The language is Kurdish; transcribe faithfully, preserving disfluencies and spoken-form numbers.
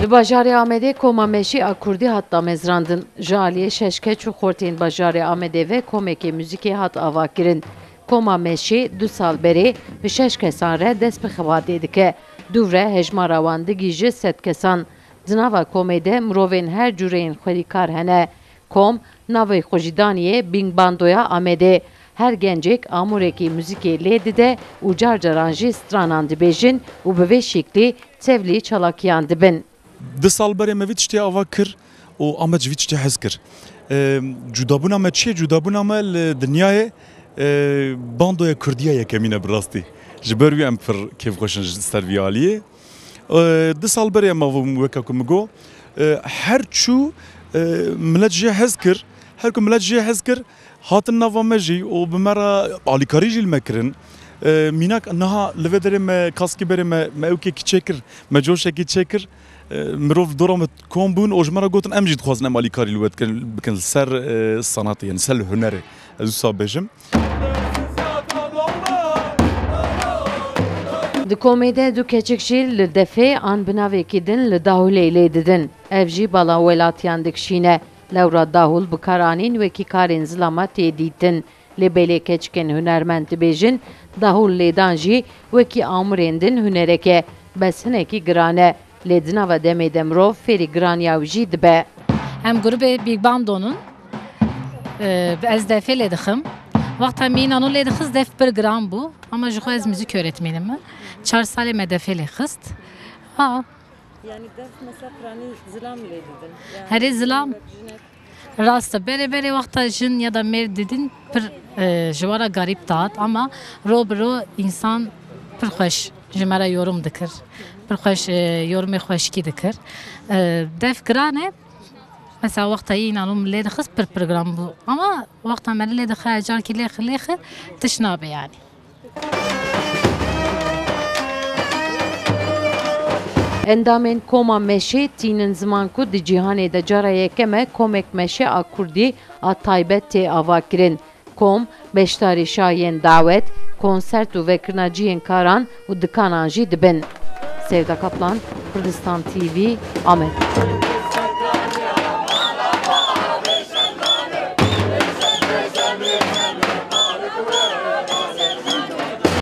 Li bajarê Amedê koma Meşî a Kurdî hat damezrandin. Ji aliyê şeş keç û xortên bajarê Amedê ve komekê muzîkê hat avakirin. Koma Meşî du sal berê bi şeş kesan re dest bi xebatê dike. Dûv re hejmara wan digihîje sed kesan. Di nava komê de mirovên her cûreyên xwedîkar hene. Kom, navê xwe jî daniye Bing Bandoya Amedê. Her gencek amûrekî muzîkê lê dide û car caran jî stranan dibêjin û bi vê şeklî tevlî çalakiyan dibin. Du sal berê me vî tiştê ava kir û Amed ji vî tiştê hez kir. Em, cudabûna me çi ye? Cudabûna me li dinyayê, e, bandoya Kurdiya yekemîn e bi rastî. Ji ber wî em pir kêfxweş in ji ser vî aliyê. E, du sal berê em avûm weke ku min got. E, her çû, e, milet jê hez kir. Her ku milet jê hez kir, hatin nava me jî û bi me re alîkarî jî li me kirin. E, mînak niha li vê derê me kaskî berê me, me ewkekî çêkir, me coşekî çêkir. E, mirov dora me kom bûn û ji me re gotin, em jî dixwazin em alîkarî li we dikin, bikin li ser, e, sanatê, yani ser li hunerê. Ez wisa bêjim. Di komê de du keçik jî li defê an bi navekî din li dahûlê lê didin. Ev jî bala welatiyan dikişîne. Lewra dahûl bi kar anîn wekî karên zilama tê dîtin. Lê belê keçikên hunermend dibêjin, dahûl lêdan jî wekî amûrên din hunerek e, bes hinekî giran e. Lê di nava demê de mirov fêrî giraniya wî jî dibe. Em grûbê Big Bando in. Ee, ez defê lê dixim. Wexta min înan lê dixist def pir giran bû. Ama ji xwe ez muzîk öğretmenim. Çar salê me defê lê xist. Ha. Yani def mesela piranî zilam lê didin. Yani Herê zilam. Rast e. Berê berê wexta jin ya da mêr didin pir, e, ji we re garîb dihat ama ro bi ro însan pir xweş ji me re yorum dikir. Pir xweş, e, yorumê xweşkî dikir. E, def giran e. Mesela wexta yî înan min lê dixist pir pir giran bû. Ama wexta me lê dixe carkî lêxi lêxi tiş nabe yani. Endamên Koma Meşê tînin ziman ku di cîhanê de cara yekem e komek meşê a kurdî a taybet tê avakirin. Kom, beşdarî şahiyên dawet, konsert û vekirina cihên karan û dikanan jî dibin. Sevda Kaplan, Kurdistan T V, Amed.